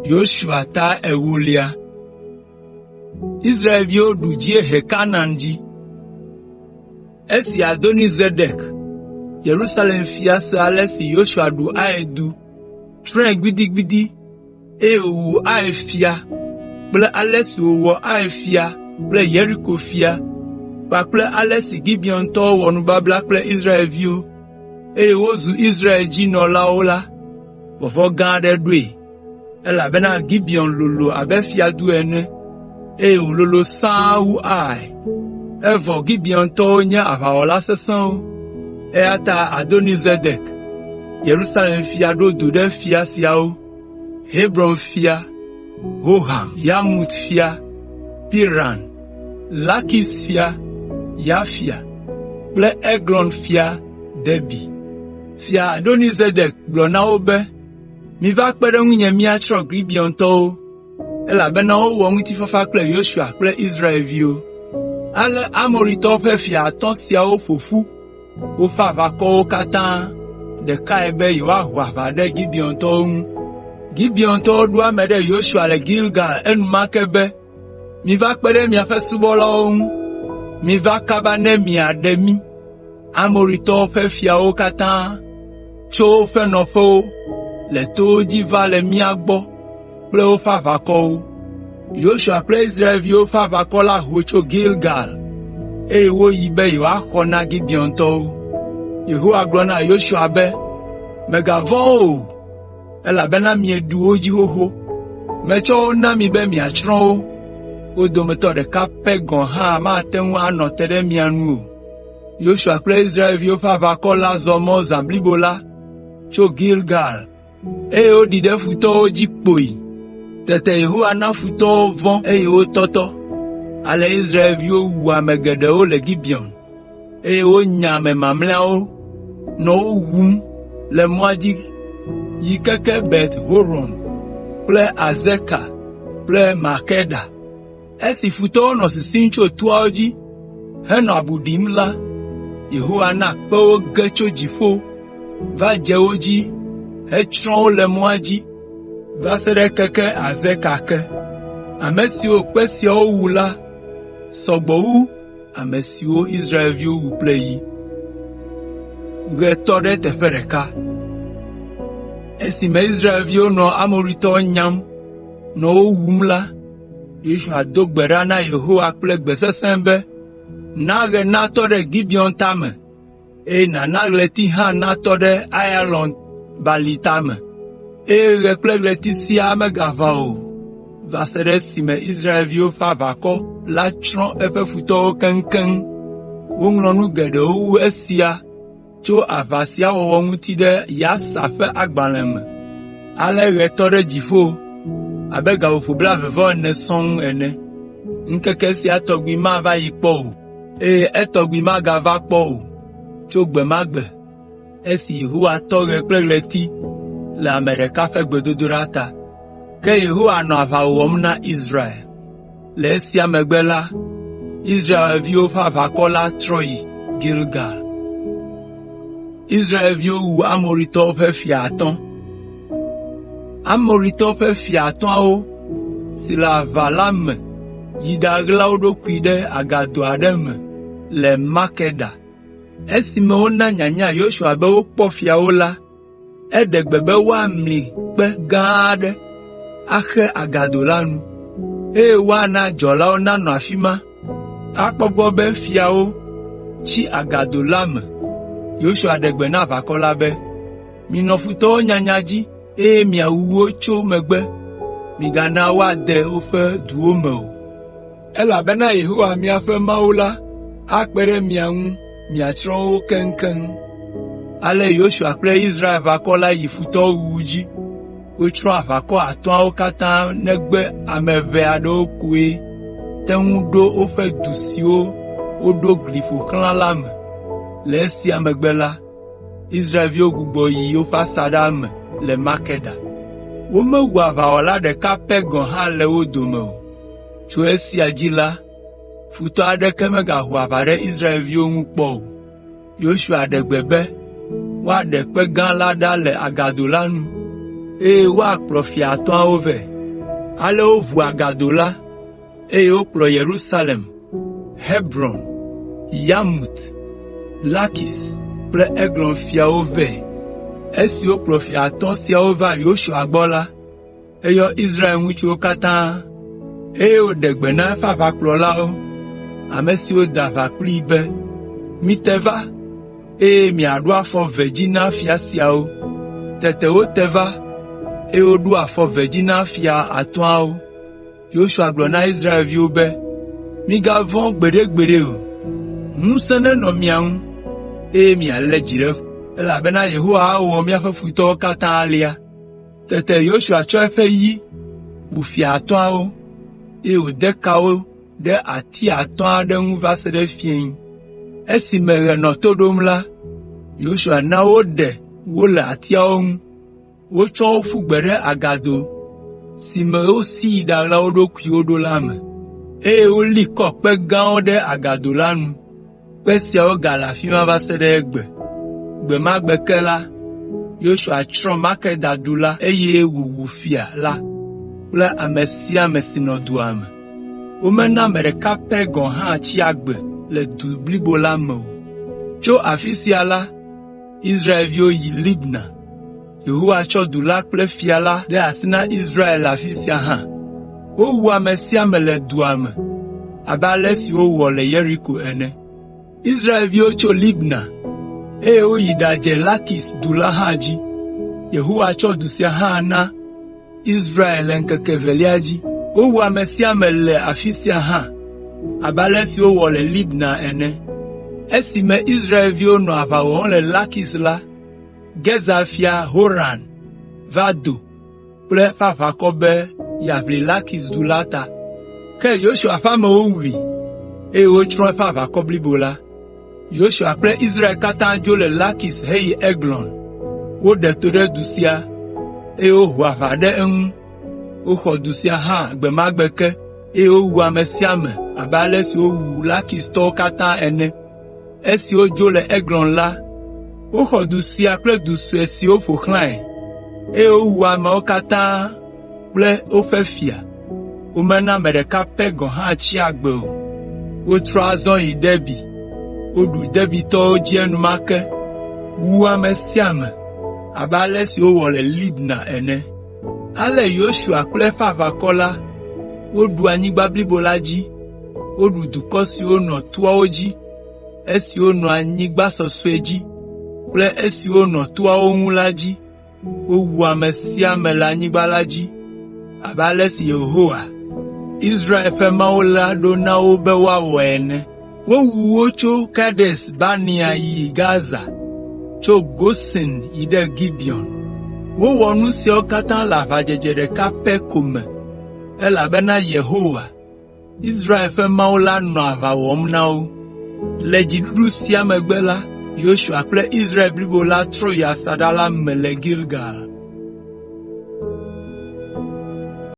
Yosua ta ewolia. Israelviwo ɖu dziehe Kanaan dzi. Esi Adoni Zedek, Yerusalem fia se ale si Yosua ɖu Ai du, tsrɔ̃e gbidigbidi, eye wòwu Ai fia kple ale si wòwɔ Ai fia kple Yeriko fia kpakple ale si Gibeontɔwo wɔ nubabla kple Israelviwo, eye wozu Israel dzi nɔlawo la, vɔvɔ̃ gã aɖe ɖoe, elabena Gibeon lolo abe fiadu ene, eye wòlolo sãa wu Ai, evɔ Gibeontɔwo nye aʋawɔla sesẽwo. Eya ta Adoni Zedek, Yerusalem fia ɖo du ɖe fia siawo: Hebron fia, Hoham, Yarmut fia, Piran, Lakis fia, Yafia kple Eglon fia Debir. Fia Adonizedek gblɔ na wo be, “Miva kpe ɖe ŋunye míatsrɔ̃ Gibeontɔwo, elabena wowɔ ŋutifafa kple Yosua kple Israelviwo.” Ale Amoritɔwo ƒe fia atɔ̃ siawo ƒo ƒu woƒe aʋakɔwo katã ɖekae be yewoaho aʋa ɖe Gibeontɔwo ŋu. Gibeontɔwo ɖo ame ɖe Yosua le Gilgal enumake be, “Miva kpe ɖe miaƒe subɔlawo ŋu. Miva kaba ne miaɖe mí!” Amoritɔwo ƒe fiawo katã tso woƒe nɔƒewo le towo dzi va le mía gbɔ kple woƒe aʋakɔwo. Yosua kple Israelviwo ƒe aʋakɔ la ho tso Gilgal, eye woyi be yewoaxɔ na Gibeontɔwo. Yehowa gblɔ na Yosua be, “Mègavɔ̃ wo o, elabena mieɖu wo dzi xoxo. Metsɔ wo na mi be miatsrɔ̃ wo. Wo dometɔ ɖeka pɛ gɔ̃ hã mate ŋu anɔ te ɖe mia nu o.” Yosua kple Israelviwo ƒe aʋakɔ la zɔ mɔ zã blibo la tso Gilgal, eye woɖi ɖe futɔwo dzi kpoyi. Tete Yehowa na futɔwo vɔ̃ eye wotɔtɔ. Ale Israelviwo wu ame geɖewo le Gibeon, eye wonya ame mamlɛawo nɔ wo wum le mɔa dzi yi keke Bet Horon kple Azeka kple Makeda. Esi futɔwo nɔ sisim tso toawo dzi henɔ abu ɖim la, Yehowa na kpewo ge tso dziƒo va dze wo dzi hetsrɔ̃ wo le mɔa dzi va se ɖe keke Azeka ke. Ame siwo kpe siawo wu la sɔ gbɔ wu ame siwo Israelviwo wu kple yi. Ɣe tɔ ɖe teƒe ɖeka. Esime Israelviwo nɔ Amoritɔwo nyam nɔ wo wum la, Yosua do gbe ɖa na Yehowa kple gbe sesẽ be, “Na ɣe natɔ ɖe Gibeon tame, eye nàna ɣleti hã natɔ ɖe Aiyalon balime tame.” Eye ɣe kple ɣleti siaa megaʋã o va se ɖe esime Israelviwo ƒe aʋakɔ la tsrɔ̃ eƒe futɔwo keŋkeŋ. Woŋlɔ nu geɖewo wu esia tso aʋa sia wɔwɔ ŋuti ɖe Yasa ƒe agbalẽ me. Ale ɣe tɔ ɖe dziƒo abe gaƒoƒo blaeve-vɔ-ene sɔŋ ene. Ŋkeke sia tɔgbi mava yi kpɔ o, eye etɔgbi magava kpɔ o tso gbe ma gbe esi Yehowa tɔ ɣe kple ɣleti le ame ɖeka ƒe gbedodoɖa ta. Ke Yehowa nɔ aʋa wɔm na Israel. Le esia megbe la, Israelviwo ƒe aʋakɔ la trɔ yi Gilgal. Israelviwo wu Amoritɔwo ƒe fia atɔ̃. Amoritɔwo ƒe fia atɔ̃awo si le aʋa la me yi ɖaɣla wo ɖokui ɖe agado aɖe me le Makeda. Esime wona nyanya Yosua be wokpɔ fiawo la, Eɖe gbe be woamli kpe gã aɖe axe agado la nu, eye woana dzɔlawo nanɔ afi ma akpɔ egbɔ be fiawo tsi agado la me. Yosua ɖe gbe na aʋakɔ la be, “Minɔ futɔwo nyanya dzi, eye miawu wo tso megbe. Migana woade woƒe duwo me o, elabena Yehowa miaƒe Mawu la akpe ɖe mia ŋu miatsrɔ̃ wo keŋkeŋ.” Ale Yosua kple Israel-ʋakɔ la yi futɔwo wuwu dzi. Wotsrɔ̃ aʋakɔ atɔ̃awo katã negbe ame ʋɛ aɖewo koe te ŋu ɖo woƒe du siwo woɖo gli ƒo xlã la me. Le esia megbe la, Israelviwo gbugbɔ yi woƒe asaɖa me le Makeda. Womewu aʋawɔla ɖeka pɛ gɔ̃ hã le wo dome o. Tso esia dzi la, futɔ aɖeke megaho aʋa ɖe Israelviwo ŋu kpɔ o. Yosua ɖe gbe be woaɖe kpe gã la ɖa le agado la nu, eye woakplɔ fia atɔ̃awo vɛ. Ale woʋu agado la, eye wokplɔ Yerusalem, Hebron, Yarmut, Lakis kple Eglon fiawo vɛ. Esi wokplɔ fia atɔ̃ siawo va Yosua gbɔ la, eyɔ Israel ŋutsuwo katã, eye wòɖe gbe na eƒe aʋakplɔlawo, ame siwo de aʋa kplii be, “Mite va, eye miaɖo afɔ ve dzi na fia siawo.” Tete wote va, eye woɖo afɔ ve dzi na fia atɔ̃awo. Yosua gblɔ na Israelviwo be, “Migavɔ̃ gbeɖegbeɖe o. Ŋusẽ nenɔ mia ŋu, eye mialé dzi ɖe ƒo, elabena Yehowa awɔ míaƒe futɔwo katã alea.” Tete Yosua tsɔ eƒe yi wu fia atɔ̃awo, eye wòde ka wo ɖe ati atɔ̃ aɖe ŋu va se ɖe fiẽ. Esime ɣe nɔ to ɖom la, Yosua na woɖe wo le atiawo ŋu. Wotsɔ wo ƒu gbe ɖe agado si me wosi yi ɖaɣla wo ɖokuiwo ɖo la me, eye woli kɔ kpe gãwo ɖe agado la nu. Kpe siawo gale afi ma va se ɖe egbe. Gbe ma gbe ke la, Yosua tsrɔ̃ Makeda du la eye wòwu fia la kple ame sia ame si nɔ dua me. Womena ame ɖeka pɛ gɔ̃ hã tsi agbe le du blibo la me o. Tso afi sia la, Israelviwo yi Libna. Yehowa tsɔ du la kple fia la de asi na Israel le afi sia hã. Wowu ame sia ame le dua me abe ale si wowɔ le Yeriko ene. Israelviwo tso Libna, eye woyi ɖadze Lakis du la hã dzi. Yehowa tsɔ du sia hã na Israel le ŋkeke evelia dzi. Wowu ame sia ame le afi sia hã abe ale si wowɔ le Libna ene. Esime Israelviwo nɔ aʋa wɔm le Lakis la, Gezer fia Horan va do kple eƒe aʋakɔ be yeaʋli Lakis du la ta. Ke Yosua ƒe amewo wui, eye wotsrɔ̃ eƒe aʋakɔ blibo la. Yosua kple Israel katã dzo le Lakis heyi Eglon. Woɖe to ɖe du sia, eye woho aʋa ɖe eŋu. Woxɔ du sia hã gbe ma gbe ke, eye wowu ame sia ame abe ale si wowu Lakistɔwo katã ene. Esi wodzo le Eglon la, woxɔ du sia kple du sue siwo ƒo xlãe, eye wowu ameawo katã kple woƒe fia. Womena ame ɖeka pɛ gɔ̃ hã tsi agbe o. Wotrɔ azɔ yi Debir. Woɖu Debirtɔwo dzi enumake, wu ame sia ame abe ale si wowɔ le Libna ene. Ale Yosua kple eƒe aʋakɔ la woɖu anyigba blibo la dzi. Woɖu dukɔ siwo nɔ toawo dzi, esiwo nɔ anyigba sɔsɔe dzi kple esiwo nɔ toawo ŋu la dzi. Wowu ame sia ame le anyigba la dzi abe ale si Yehowa, Israel ƒe Mawu la ɖo na wo be woawɔ ene. Wowu wo tso Kades Barnea yi Gaza, tso Gosen yi ɖe Gibeon. Wowɔ nu siawo katã le aʋadzedze ɖeka pɛ ko me, elabena Yehowa, Israel ƒe Mawu la nɔ aʋa wɔm na wo. Le dziɖuɖu sia megbe la, Yosua kple Israel blibo la trɔ yi asaɖa la me le Gilgal.